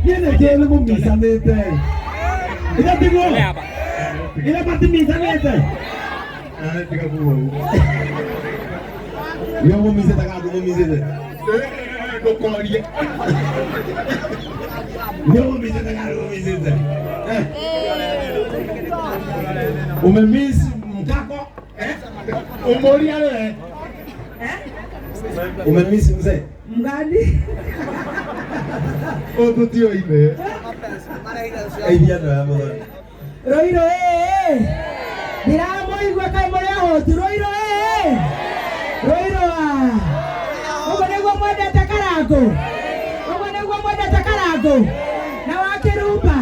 Niĩ nĩ njũĩ nĩ mũmicanĩte. Ĩra tiguo? Ĩra matimicanĩte. Tiga kuga ũguo. Nĩ mũmicĩte kana ndũmũmicĩte? Ndũkorie. Nĩ ũmũmicĩte kana ndũmũmicĩte? Eh. Umemiss mkako? Eh? Ũmũria we. Umemiss mzee? Mgani? Ũtũtioime. Eithia andũ aya mũthoni. Roiro ĩĩ ndiramũigua kaĩ mũrĩ ahũtu Roiro ĩĩ Roiro a ũguo nĩguo mwendete Karangũ ũguo nĩguo mwendete Karangũ na wa Kĩrumba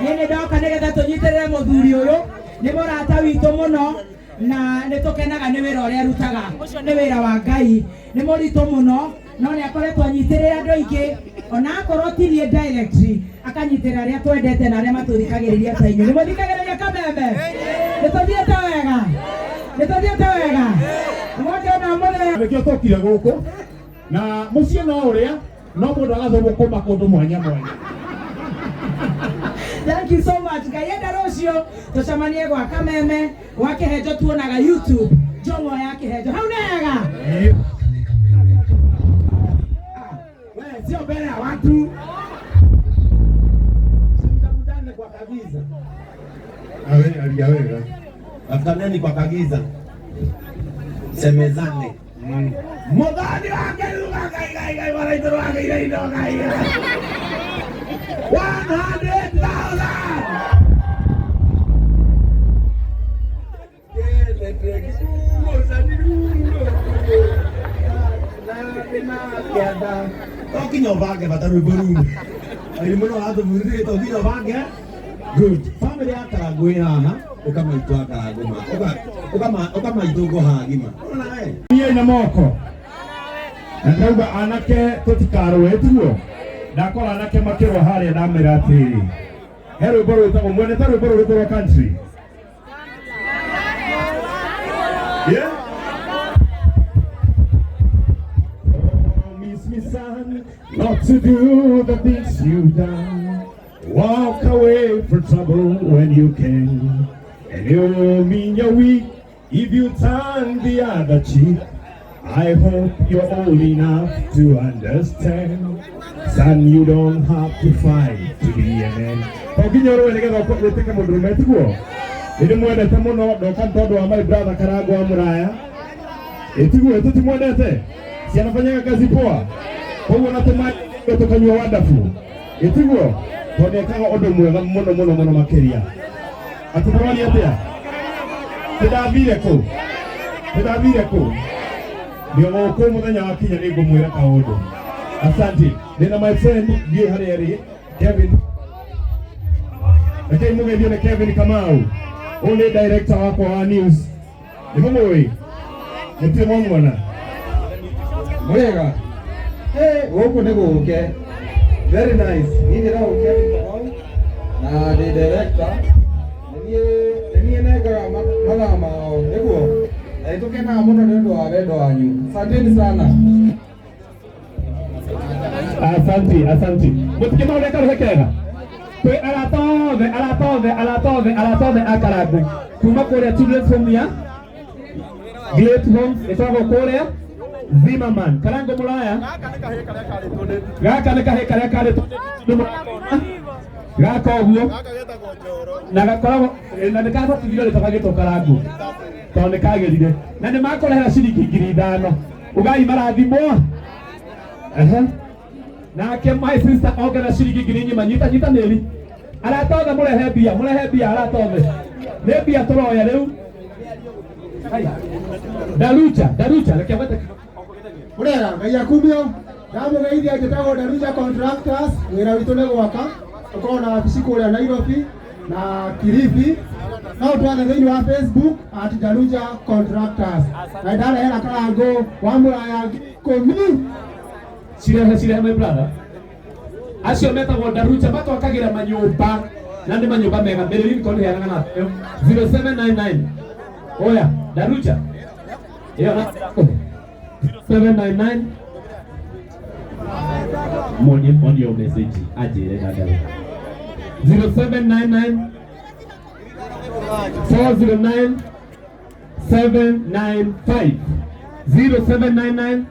niĩ nĩ ndoka nĩgetha tũnyitĩrĩre mũthuri ũyũ nĩ mũrata witũ mũno na nĩ tũkenaga nĩ wĩra ũrĩa arutaga ũcio nĩ wĩra wa Ngai nĩ mũritũ mũno no nĩ akoretwo anyitĩrĩre andũ aingĩ ona akorwo ti niĩ directly akanyitĩrĩra arĩa twendete na arĩa matũthikagĩrĩria ta inyuĩ nĩ mũthikagĩrĩria kameme nĩ tũthiĩte wega nĩ tũthiĩte wega mwakĩona mũthenya Nĩkĩo tũkire gũkũ na mũciĩ no ũrĩa no mũndũ agathũgũkũma kũndũ mwanya mwanya. Thank you so much. Ngai enda rũciũ tũcemanie gwa Kameme gwa Kĩhenjo tuonaga YouTube njong'o ya Kĩhenjo hau nĩ hega. We, sio mbele ya watu. Simtafutane kwa kagiza. Awe aria wega. Tafutaneni kwa kagiza. Semezane. Muthoni wa Kĩruga Ngai Ngai Ngai waraitũ rwagĩire indo Ngai. 100,000. To nginya ũbange bata rwĩmbo rume. Arimũ no atũbundithie to nginya ũbange. Good. Family ya Karangũ ĩ haha, ũkamaitũ a Karangũ ma. Ũkamaitũ ngo haha gima. Ũrona we? Niĩ na moko. Na ndauga anake tũtikarũe tiguo. Ndakora anake makĩrũa harĩa ndamera atĩrĩrĩ. He rwĩmbo rwĩtagwo mwendete rwĩmbo rũrĩkũ rwa country? Yeah? Promise me, son, not to do the things you've done. Walk away from trouble when you can. And it won't mean you're weak if you turn the other cheek. I hope you're old enough to understand. Son, you don't have to fight to be a man. To nginya ũrũe nĩgetha ũtuĩke mũndũrũme tiguo? Nĩ ndĩmwendete mũno ndoka nĩ tondũ wa my brother Karangũ wa Mũraya. Ĩtiguo tũtimwendete? Si anafanyaga kazi poa. Koguo na tũmaĩ tũkanyua wonderful. Ĩtiguo? Tondũ ekaga ũndũ mwega mũno mũno mũno makĩria. Atĩ mũroria atĩa? Nĩndathire kũ? Nĩndathire kũ? Ndĩ gũkũ mũthenya wakinya nĩ ngũmwĩra kaũndũ. Asante. Ndĩna my friend ndiũĩ harĩa arĩ Kevin. Rekei mũgeithio nĩ Kevin Kamau. Ũyũ nĩ director wakwa wa news. Nĩ mũmũĩ? Mũtirĩ mwamuona? Mwega. Hey, gũkũ nĩ gũke. Very nice. Niĩ njĩtagwo Kevin Kamau na ndĩ director. Nĩ niĩ nengaga mathaa mao nĩguo. Na nĩ tũkenaga mũno nĩ ũndũ wa wendo wanyu. Asanteni sana. Asante, asante. Mũtikĩmaũrĩa karũhe kega. Twĩ arata othe, arata othe, arata othe, arata othe a Karangũ. Kuma kũrĩa Children's Home ya Great Homes ĩkoragwo kũrĩa Zimmerman. Karangũ mũraya. Gaka nĩ kahĩĩ karĩa karĩtwo nĩ mũrakona. Gaka ũguo. Na gakoragwo na nĩ kabatigire rĩtwa gagĩtwo Karangũ. Tondũ nĩ kagĩrire. Na nĩ makũrehera ciringi 5,000. Ugai marathimwo. Ehe. Nake my sister oke na ciringi 4,000 nyita nyita nĩri. Arata othe mũrehe mbia, mũrehe mbia arata othe. Nĩ mbia tũroya rĩu. Hai. Daruja, Daruja, reke wete. Mũrega, Ngai akumio. Ndamũgeithia njĩtagwo Daruja Contractors, wĩra witũ nĩ gwaka. Tũkoragwo na wabici kũrĩa Nairobi na Kilifi. No twethe thĩinĩ wa Facebook at Daruja Contractors. Na ndarehera Karangũ wa Mũraya 10,000. Cirehe cirehe my brother. Acio metagwo Daruja matwakagĩra manyũmba na nĩ manyũmba mega. Mbere nĩ koni heanaga na 0799. Oya, Daruja. Ĩyo na 0799. Muonie onio message anjĩre ndandare 0799 409 795 0799